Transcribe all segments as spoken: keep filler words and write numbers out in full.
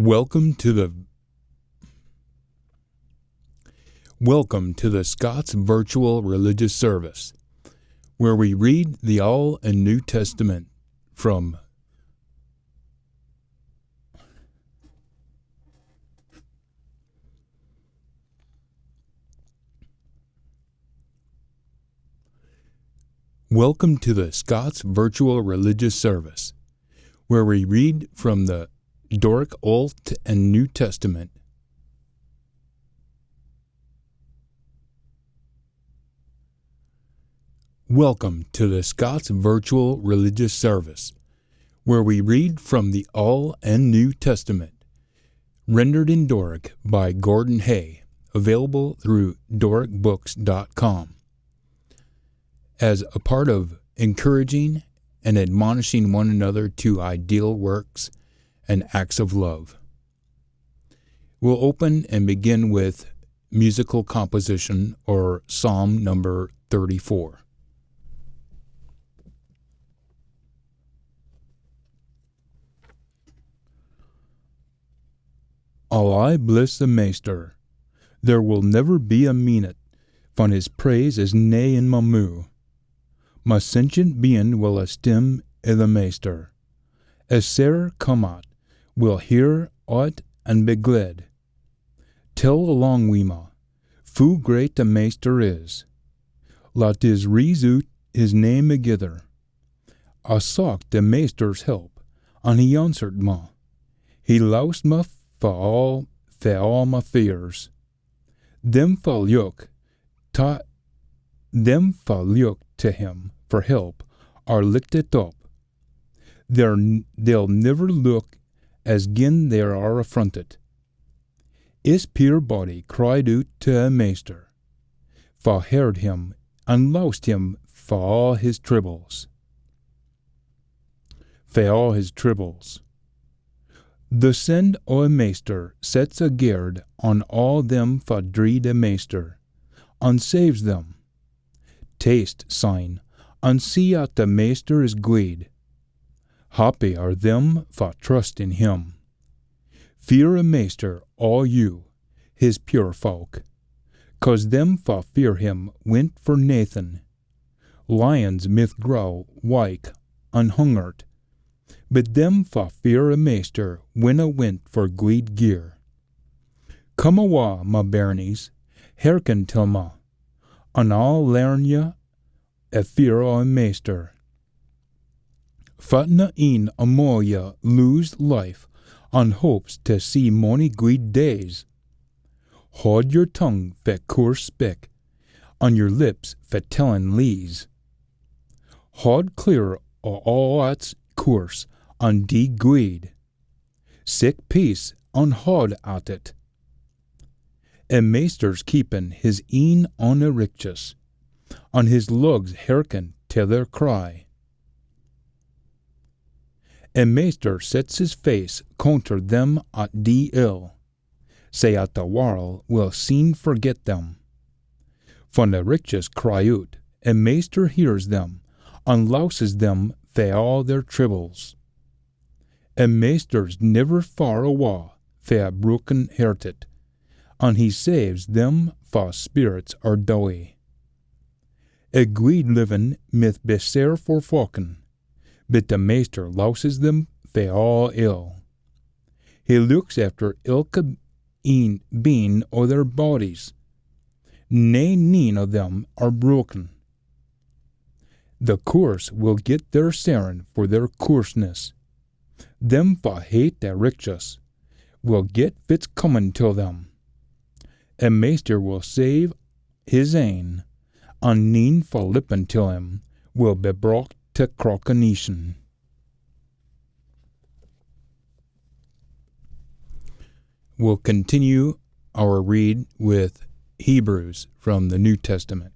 Welcome to the Welcome to the Scots Virtual Religious Service, where we read the Aul and New Testament from Welcome to the Scots Virtual Religious Service, where we read from the Doric Old and New Testament. Welcome to the Scots Virtual Religious Service, where we read from the Aul and New Testament, rendered in Doric by Gordon Hay, available through doric books dot com. As a part of encouraging and admonishing one another to ideal works and acts of love. We'll open and begin with musical composition or Psalm number thirty-four. I'll aye bless the Maister. There will never be a meenit fan his praise is nae in my moo. My sentient being will esteem i the Maister. As sair come at, will hear o't and be gled. Tell alang wi ma, foo great the Maister is. Lat is reese oot his name agither. I socht the Maister's help, and he answered ma. He lowsed ma fae all, fae all my fears. Them fa look ta, them fa look to him for help are lichtit up. They're n-, they'll niver look as gin they are affronted. Is peer body cried oot to a Maister, fa heard him, and lowsed him fa all his tribbles. Fa all his tribbles. The send o a Maister sets a gaird on all them fa dreed a Maister, and saves them. Taste, syne, and see at the Maister is gweed. Happy are them fa trust in him. Fear a Maister, all you, his pure folk, cause them fa fear him wint for naething. Lions mith grow wyke and hungert, but them fa fear a Maister winna wint for gweed gear. Come awa, ma bairnies, hearken till ma, and I'll learn ye a fear o a Maister. Fatna een amo ye loes life, and hopes to see mony gweed days. Haud your tongue fae coorse spik, and your lips fae tellin lees. Haud clear o aa at's coorse, and dee gweed. Seek peace, and haud at it. A Maister's keepin his een on a richteous, and his lugs hearken to their cry. A Maister sets his face conter them at dee ill, sae at the warl will seen forget them. Fan the richteous cry oot, a Maister hears them, and louses them fae aa their tribbles. A Maister's niver far awa fae a broken-hearted, and he saves them fa spirits are dowie. A gweed livin mith be sair forfochen, but the Maister louses them fae aa ill. He looks efter ilka een been o their bodies. Nae neen o them are broken. The coorse will get their sairin for their coorseness. Them fa hate the richteous will get fit's comin till them. A Maister will save his ain, and neen fa lippen till him will be brocht to crockaneetion. We'll continue our read with Hebrews from the New Testament.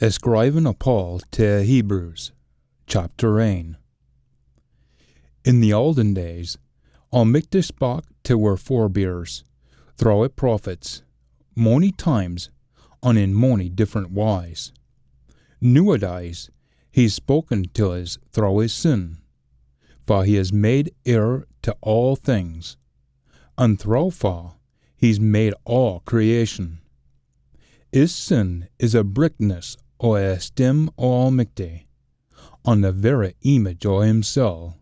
A scrievin o Paul to Hebrews, chapter ane. In the olden days, Almichty spak to wir forebears, throwe a prophets, mony times, an in mony different wyes. Nooadays, he's spoken till's throwe his sin, fa he is made heir tae aa things, an throwe fa he's made aa creation. His sin is a brichtness o a esteem o Almichty, an the verra image o himsel,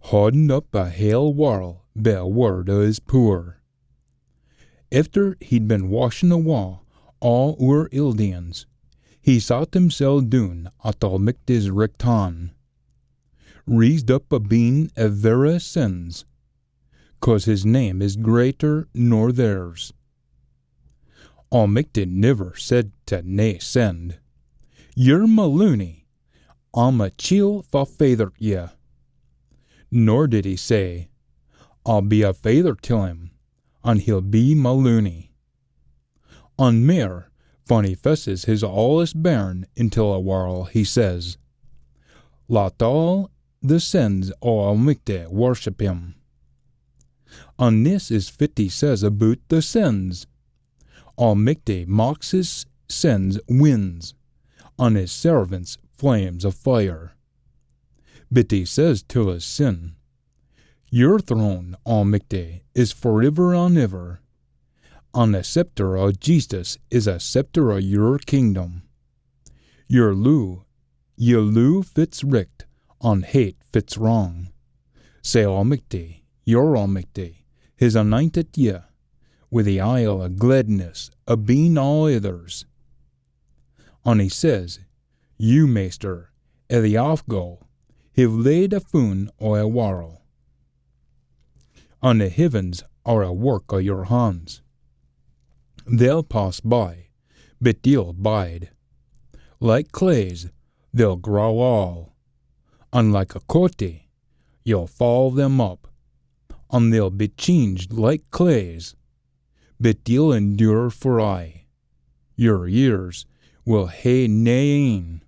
haudin up a hale warl bi a word o his pooer. Efter he'd been washen awa aa oor ill-deeins, he sat himsel doon at Almichty's richt han, reesed up abeen a verra sins, cause his name is greater nor theirs. Almichty niver said tae nae sin, "Ye're ma loonie, I'm a chiel fa faithert ye." Nor did he say, "I'll be a faither till him, an he'll be ma loonie." An mair, fan he fesses his aulest bairn intil a warl, he says, "Lat aa the sins o Almichty worship him." An this is fit he says aboot the sins. Almichty maks his sins winds, an his servants flames o fire. Bit he says till his sin, "Your throne, Almichty, is foriver an iver, an the sceptre o justice is a sceptre o your kingdom. Your loo, ye loo fit's richt, an hate fit's wrang. Sae Almichty, your Almichty, his anointed ye wi the ile o gledness abeen aa ithers." An he says, "You, Maister, i the afgo, hiv laid a foon o a warl, an the hivens are a wark o your hans. They'll pass by, bit ye'll bide. Like claes, they'll grow aul, an like a coatie, ye'll faul them up, an they'll be changed like claes, bit ye'll endure for aye. Your ears will hae nae een."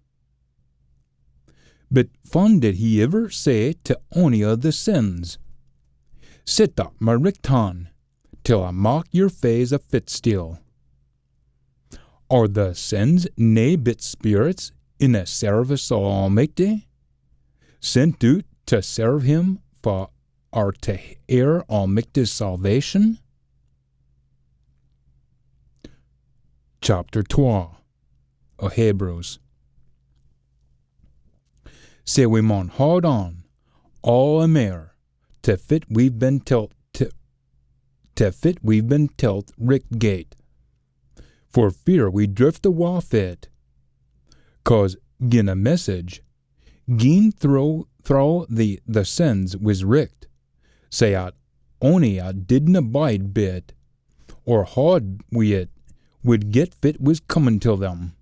Bit fan did he iver say tae ony o the sins, "Sit at ma richt han, till I mak your faes a fitsteel"? Are the sins nae bit spirits in the service o Almichty, sent oot tae serve him fa are tae heir Almichty's salvation? Chapter twa o Hebrews. Sae we maun haud on aa the mair tae fit we've been telt, tae, tae fit we've been telt richt gate, for fear we drift awa fae it. Cause gin a message gien throwe, throwe the, the sins wis richt, sae at ony at didna bide bi it, or haud wi it, wid get fit wis comin till them.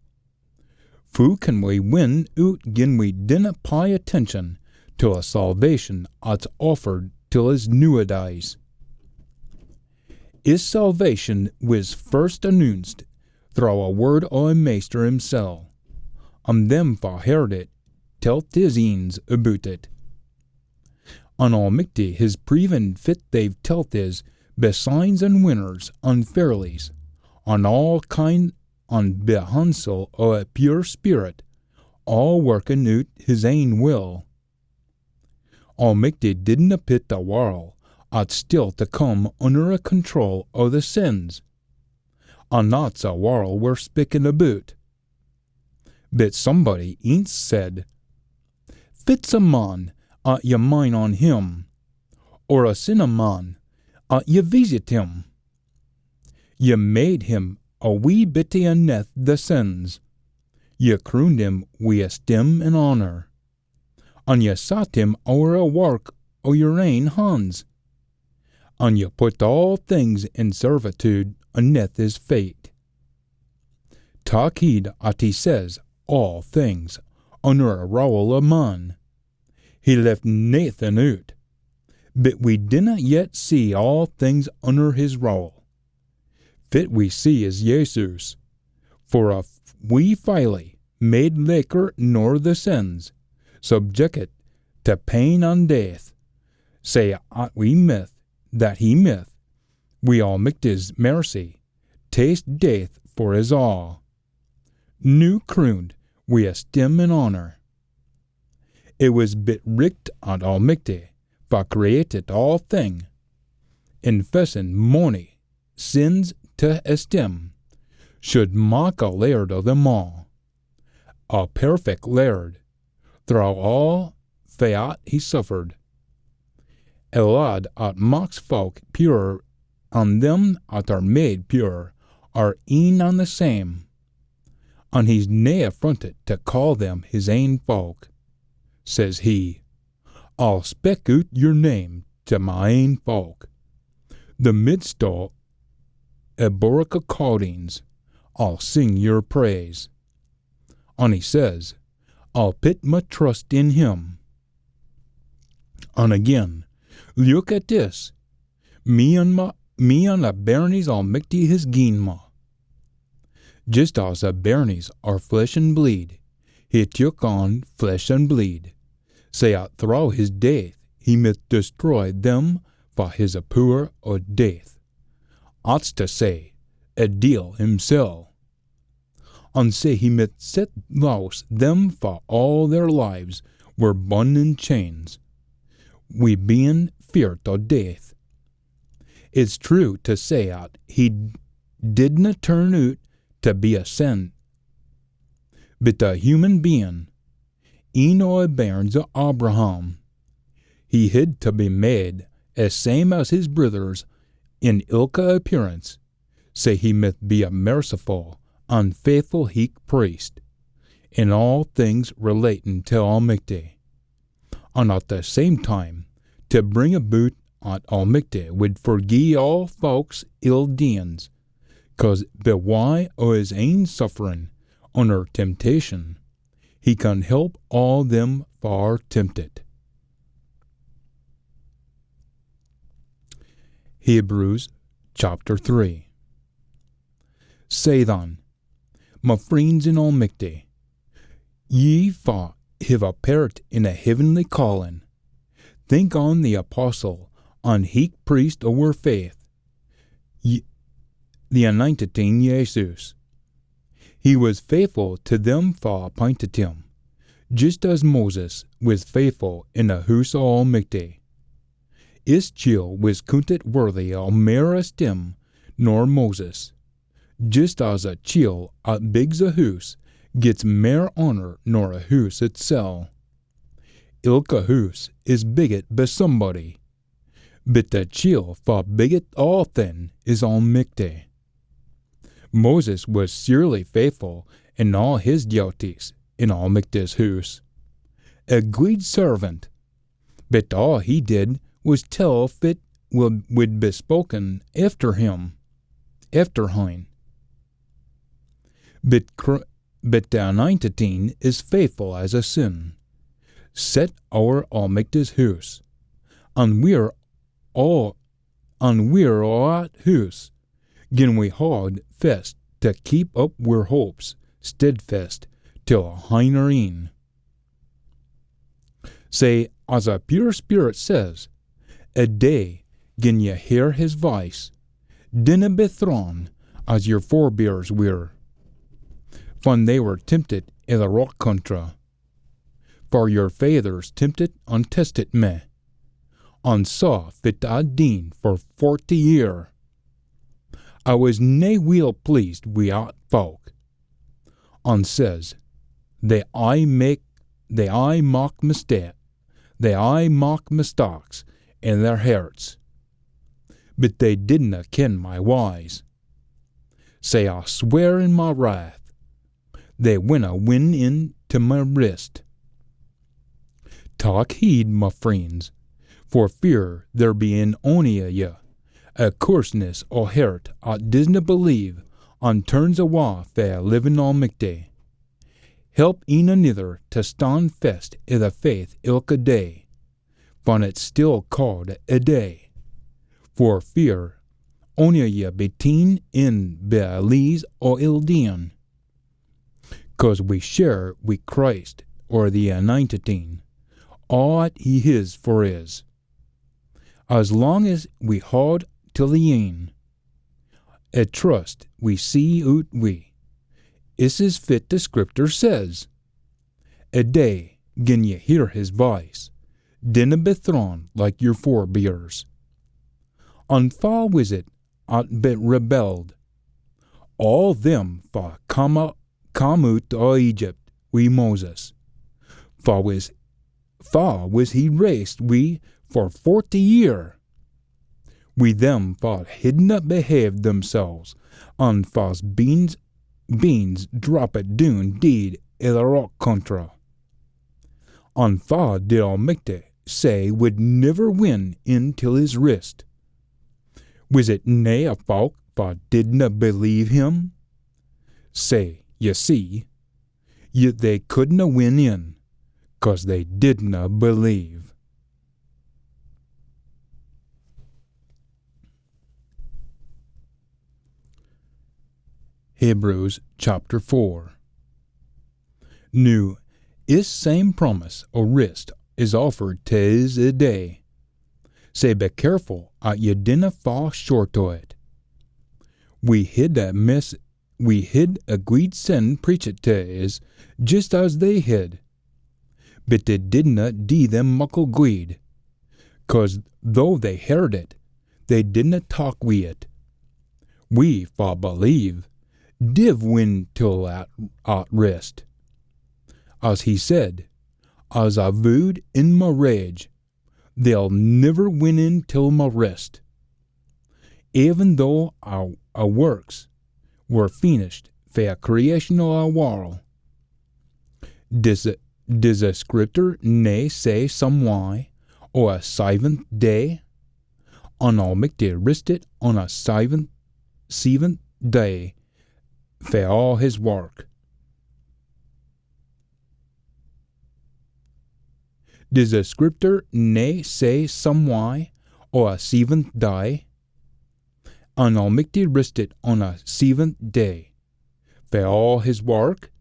Foo can we win oot gin we dinna pey attention till a salvation at's offered till us nooadays? Is salvation wis first announced throwe a word o a Maister himsel, an them fa heard it telt his eens aboot it. An Almichty his preevin fit they've telt is bi signs an winners an ferlies, an aa kind, an bi hansel o a pure spirit, aa workin oot his ain will. Almichty didna pit a warl at's still tae come unner a control o the sins, an that's a warl we're spikkin aboot. Bit somebody eence said, "Fit's a man at ye mind on him, or a sin o man at ye veesit him? Ye made him a wee bittie aneth the sins. Ye crooned him wi esteem an honour, an ye sat him ower a wark o your ain hans, an ye put aa things in servitude aneth his feet. Tak heed at he says aa things unner a rowle o man. He left naethin oot, bit we dinna yet see aa things unner his rowle. Fit we see is Jesus, for a f-, wee filie made laicher nor the sins, subjected tae pain an death, sae at we mith, that he mith, wi Almichty's mercy, taste death for us aa, noo crooned wi esteem an honour. It wis bit richt at Almichty, fa creatit aathing, in fessin mony sins tae esteem, should mak a laird o them aa, a perfect laird, throwe aa fa at he suffered. A lad at maks fowk pure an them at are made pure are een an the same, an he's nae affrontit tae caa them his ain fowk. Says he, I'll spik oot yer name tae ma ain fowk. The midst o a boorach o cordings, I'll sing yer praise. An he says, I'll pit ma trust in him. An again, look at this, me an ma, me an a bairnies Almichty his gien ma. Jist as a bairnies are flesh an bleed, he took on flesh an bleed, sae at throwe his death he mith destroy them fa his a pooer o death. At's tae say, a deil himsel. An sae he mith set lowse them fa aa their lives were bun in chains, wi bein feart o death. It's true tae say at he didna turn oot tae be a saint, bit a human bein, een o a bairns o Abraham. He hid tae be made a same as his brithers in ilka appearance, sae he mith be a merciful an faithful heich priest in aa things relatin tae Almichty, an at the same time tae bring aboot at Almichty wid forgie aa fowk's ill deeins, cause bi wye o his ain sufferin unner temptation, he can help aa them fa're temptit. Hebrews chapter three. Sae then, ma freens in Almichty, ye fa hiv a pairt in a heavenly callin, think on the apostle an heich priest o oor faith, ye, the Anointit Een Jesus. He wis faithful tae them fa appintit him, jist as Moses wis faithful in a hoose o Almichty. Is chiel wis coontit worthy o mair esteem nor Moses, jist as a chiel at bigs a hoose gets mair honour nor a hoose itsel. Ilka hoose is biggit bi somebody, bit the chiel fa biggit aathing is Almichty. Moses wis surely faithful in aa his duties in Almichty's hoose, a gweed servant, bit aa he did wis tell fit wid, wid be spoken efter him, efter hine. Bit Chr-, bit the Anointit Een is faithful as a sin, set ower Almichty's hoose, an we're aa, an we're o at hoose, gin we haud fest tae keep up wir hopes steadfast till a hinner eyn. Sae, as a pure spirit says, a day gin ye hear his voice, dinna be thrawn as yer forebears were, fan they were temptit i the rock country. For yer fathers temptit an testit me, an saw fit I'd deen for forty year. I wis nae weel pleased wi at fowk, an says, they aye mak, they aye mak mistake, they aye mak mistaks in their herts, but they didna ken my wyes. Sae I swear in my wrath, they winna win in tae my rist. Tak heed, my freens, for fear there be in ony o ye a coorseness o hert at disna believe an turns awa fae a livin Almichty. Help een anither tae stan fest i the faith ilka day, fan it's still caaed a day, for fear ony o ye be teen in bi a lees o ill deein. Cause we share wi Christ or the Anointit Een, aa at he his for is. As lang as we haud till the eyn, a trust we see oot wi. Is is fit the scripture says. A day, gin ye hear his voice, dinna be thrawn like your forebears. An fa wis it at bit rebelled? All them fa come up, come oot o Egypt wi Moses. Fa wis, fa wis he raised wi for forty year? Wi them fa hidna behaved themselves, an fa's beens, beens droppit doon deid i the rock contra. An fa did Almichty say wid niver win in till his rist? Wis it nae a folk fa didna believe him? Sae, ye see, yet they couldna win in, cause they didna believe. Hebrews chapter four. Noo, is same promise o rist is offered tae's a day. Sae be careful at ye dinna fa short o it. We hid a miss, we hid a gweed sin preached tae's, jist as they hid. But it didna dee them muckle gweed, cause though they heard it, they didna tak wi it. We fa believe, div win till at, at rist. As he said, as I vooed in my rage, they'll niver win in till my rist. Even though our, our works were finished fae a creation o a warl. Dis, dis a scripter nae say somewye o a seventh day? An Almichty risted on a seventh, seventh day fae aa his wark. Dis a scripter nae say somewye o a seventh day? An Almichty risted on a seventh day fae aa his wark?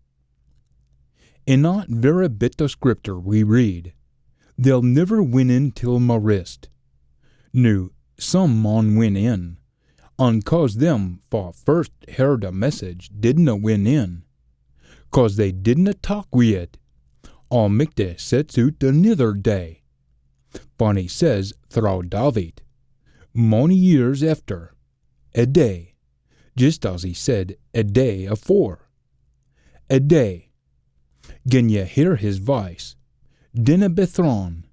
In at verra bit o scripter we read, they'll niver win in till my rist. Noo, some maun win in, an cause them fa first heard a message didna win in, cause they didna tak wi it, Almichty sets oot anither day. Fan he says throwe David, mony years efter, a day, jist as he said a day afore. A day, gin ye hear his voice, dinna be thrawn.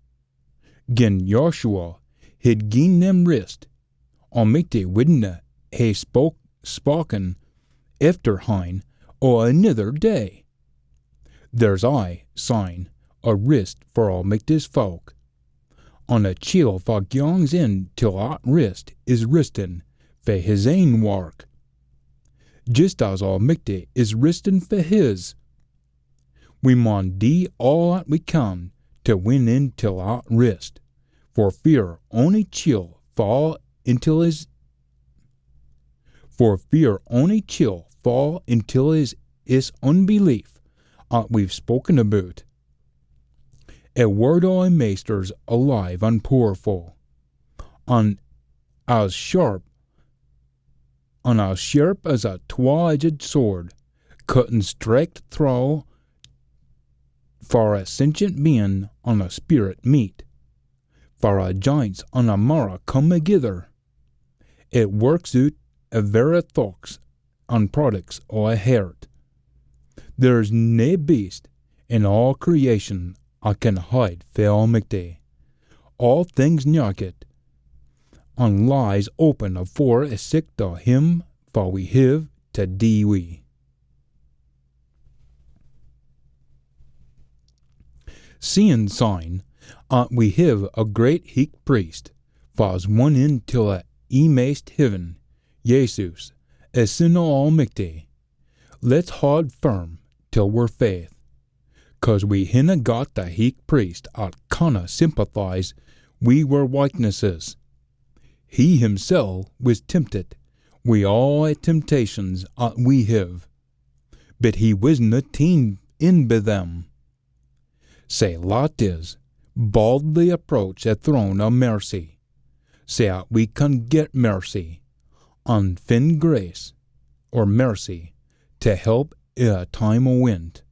Gin Joshua hid gien them rist, Almichty widna hae spoke, spoken efter hine o anither day. There's aye syne a rist for Almichty's folk. An a chiel fa gangs in till at rist is ristin fae his ain wark, jist as Almichty is ristin fae his. We maun dee aa at we can tae win in till at rist, for fear ony chiel fa intil his, for fear ony chiel fa intil his, his unbelief at we've spoken aboot. A word o a Maister's alive an pooerfu, an as sharp, an as sharp as a twa-edged sword, cuttin straicht throwe far a sentient bein an a spirit meet, far a joints an a marra come agither. It works oot a verra thochts an products o a hairt. There's nae beast in aa creation at can hide fae Almichty. Aa things nakit, an lies open afore a sicht o him fa we hiv tae dee wi. Seein syne at we hiv a great heich priest, fa's won in till a eemaist hivven, Jesus, a sin o Almichty, let's haud firm till wir faith, cause we hinna got a heich priest at canna sympathise wi wir weaknesses. He himsel wis temptit wi aa a temptations at we hiv, but he wisna teen in bi them. Sae lat is boldly approach a throne o mercy, sae at we can get mercy, an fin grace, or mercy, tae help i a time o wint.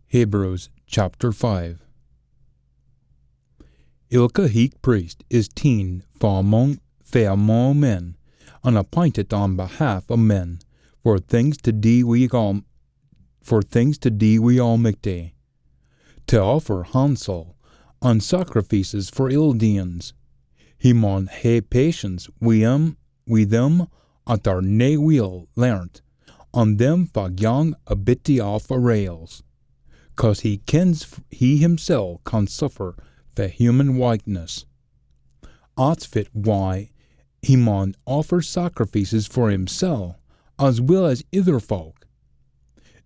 Hebrews chapter five. Ilka heich priest is teen fae among, fae among men, an appintit on behalf o men, for things tae dee wi Al-, for things tae dee wi Almichty, tae offer hansel an sacrifices for ill deeins. He maun hae patience wi him, wi them at are nae weel learnt, an them fa gang a bittie aff a rails, cause he kens f-, he himsel can suffer fae human waikness. At's fit why he maun offer sacrifices for himsel as weel as ither fowk.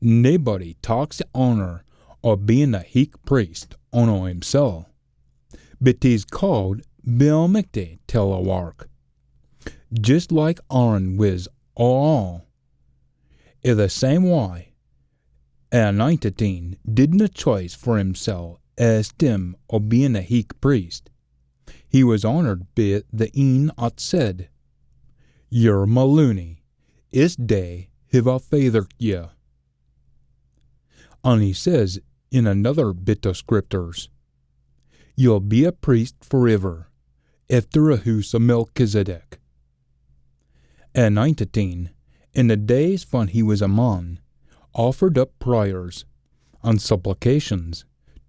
Naebody taks the honour o bein a heich priest on o himsel, but he's caaed bi Almichty till a wark, jist like Aaron wis o aul. I the same wye, Anointit Een didna choise for himsel a esteem o bein a heich priest. He wis honoured bi the een at said, "Ye're ma loonie, is day hiv I faithert ye." An he says in anither bit o scripters, "Ye'll be a priest foriver, efter a hoose o Melchizedek." Anointit Een, in the days fan he wis a man, offered up prayers an supplications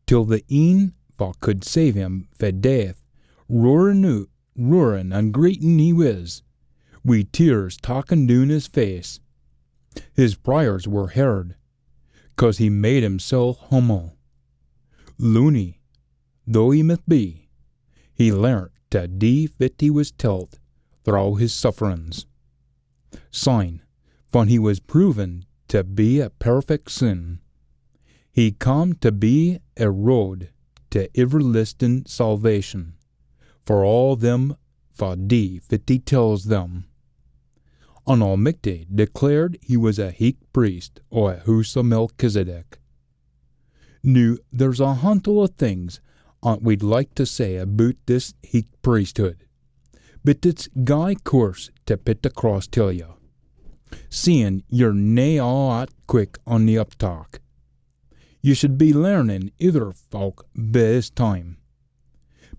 till the een fa could save him fae death, roarin oot, roarin an greetin he wis, wi tears takkin doon his face. His prayers were heard, cause he made himsel hummle. Loonie though he mith be, he learnt tae dee fit he wis telt throwe his sufferins. Syne, fan he wis proven tae be a perfect son, he cam tae be a road tae iverlastin salvation for aa them fa dee fit he tells them. An Almichty declared he wis a heich priest o a hoose o Melchizedek. Noo, there's a hantle o things at we'd like tae say aboot this heich priesthood, but it's gey coorse tae pit across till ye, seein ye're nae aa at quick on the uptak. Ye should be learnin ither fowk bi this time,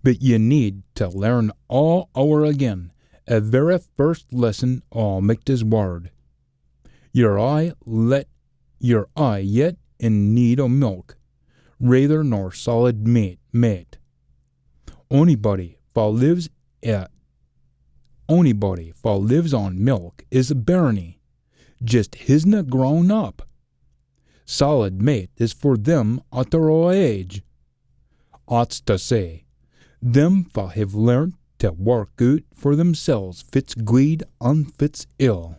but ye need tae learn aa ower again a verra first lesson o Almichty's wird. Ye're aye let, ye're aye yet in need o milk, raither nor solid mait, mait. Onybody fa lives a, onybody fa lives on milk is a bairnie, jist hisna grown up. Solid mait is for them at are o age. At's tae say, them fa hiv learnt tae wark oot for themsels fit's gweed an fit's ill.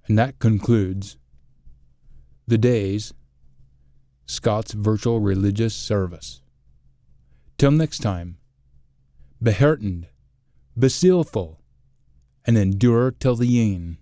And that concludes the day's Scots Virtual Religious Service. Till next time, be heartened, be zealful, and endure till the end.